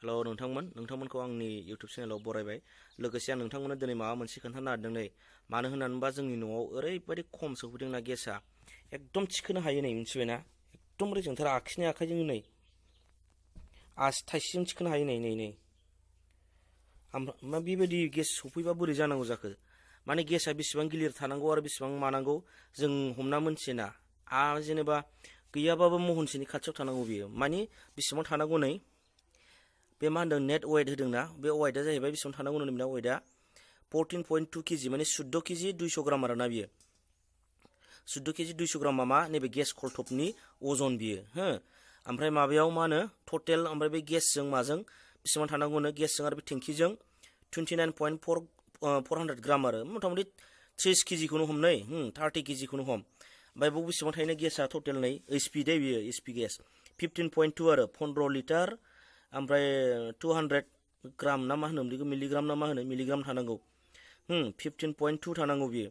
Hello नोंथांमोनखौ आंनि YouTube चेनेलाव बरायबाय। लोगोसे आं नोंथांमोननो दिनै माबा मोनसे खोन्थानो नागिरदों नै। मानो होननानै बुङोबा जोंनि न'आव ओरैबायदि खम सफैदोंना गेसआ, एकदम थिखोनो हायो नै, मिथिबायना? एकदम रेजेंथार आखाइजों नै आसि थाइसेजों थिखोनो हायो नै। ओमफ्राय बेबायदि गेस सफैबा बोरै जानांगौ जाखो? माने गेसआ बेसेबां गिलिर थानांगौ आरो बेसेबां मानांगौ जों हमना मोनथियोना। जेनेबा गैयाबाबो महनसेनि खाथियाव थानांगौ बियो। मानि बेसेबां थानांगौ नै, बे मा होनदों नेट वेट होदोंना, बे वेटआ जाहैबाय बेसेबां थानांगौ होनदों वेटआ 14.2 केजि, माने 14 केजि 200 ग्राम आरोना बियो। 14 केजि 200 ग्रामा मा नैबे गेस खलथबनि अजन बियो हो। ओमफ्राय माबायाव मा होनो टटेल, ओमफ्राय बे गेसजों माजों बेसेबां थानांगौनो, गेसजों आरो बे टेंकिजों 29.400 ग्राम आरो मथा मथि 30 केजिखौनो हम नै, 30 केजिखौनो हम। ओमफ्राय बेयाव बेसेबां थायोना गेसआ टटेल नै, एचपि दे बियो, एचपि गेस 15.2 आरो 15 लिटार, ओमफ्राय 200 ग्राम ना मा होनो बेखौ, मिलिग्राम ना मा होनो, मिलिग्राम थानांगौ। 15.2 थानांगौ बियो।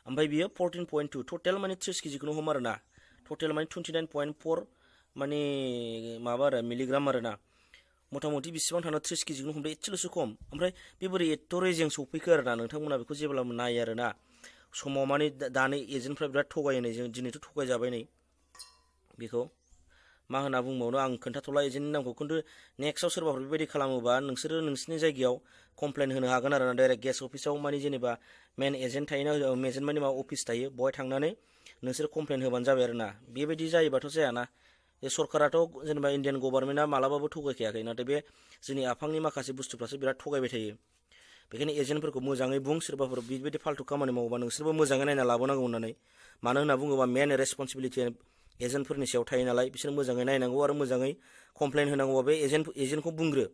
ओमफ्राय बियो 14.2 टटेल माने 30 केजिखौनो हम आरो ना। टटेल माने 29.4 माने माबा आरो मिलिग्राम आरो ना। मथा मथि बेसेबां थाना 30 केजिखौनो हमदो, एसेल'सो खम। ओमफ्राय बे बोरै एथ' रेजें सफैखो आरो ना, नोंथांमोना बेखौ जेब्लाबो नायो आरो ना। समाव माने दानि एजेन्टफ्रा बिराद थगायो नै, जों दिनैथ' थगायजाबाय नै। बेखौ मा होनना बुंबावनो, आं खोन्थाथ'ला एजेन्टनि नामखौ, खिन्थु नेक्स्टआव सोरबाफोर बेबायदि खालामोबा नोंसोरो नोंसिनि जायगायाव कमप्लेन होनो हागोन आरो ना, डाइरेक्ट गेस अफिसाव। माने जेनेबा मेन एजेन्ट थायोना, एजेन्ट माने माबा अफिस थायो, बेवहाय थांनानै नोंसोर कमप्लेन होबानो जाबाय आरो ना। बेबायदि जायोबाथ' जायाना। सरकाराथ' जेनेबा इण्डियान गभर्नमेन्टआ मालाबाबो थगायखायाखै, नाथाय बे जोंनि आफांनि माखासे बुस्थुफ्रासो बिराद थगायबाय थायो। बेखायनो एजेन्टफोरखौ मोजाङै बुं, सोरबाफोर बेबायदि फाल्थु खामानि मावोबा नोंसोरबो मोजाङै नायना लाबोनांगौ होननानै। मानो होनना बुङोबा मेन रेसपन्सिबिलिटिया एजेन्टफोरनि सायाव थायो नालाय, बिसोर मोजाङै नायनांगौ आरो मोजाङै कमप्लेन होनांगौबा बे एजेन्टखौ बुंग्रो।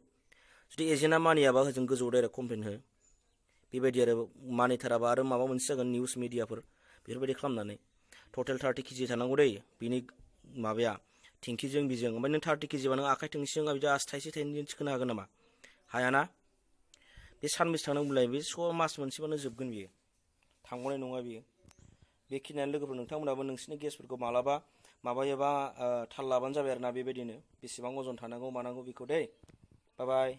जुदि एजेन्टआ मानियाबा होजों गोजौआव डाइरेक्ट कमप्लेन हो। बेबायदि आरो मानिथाराबा आरो माबा मोनसे जागोन निउस मिडियाफोर बेफोरबायदि खालामनानै। टटेल 30 केजि थानांगौ दै बिनि माबाया, टेंकिजों बिजों। ओमफ्राय नों 30 केजिबा नों आखाइ थोंसेजों बिदि आसि थाइसे थाइनैजों थिखोनो हागोन नामा? हायाना। बे सानबेसे थांनांगौलाय, बे मास मोनसेबानो जोबगोन बियो, थांगनाय नङा बियो। बेखिनियानो लोगोफोर, नोंथांमोनाबो नोंसिनि गेसफोरखौ मालाबा माबायोबा थाल लाबानो जाबाय आरो ना, बेबायदिनो बेसेबां अजन थानांगौ मानांगौ बेखौ दै। बाय बाय।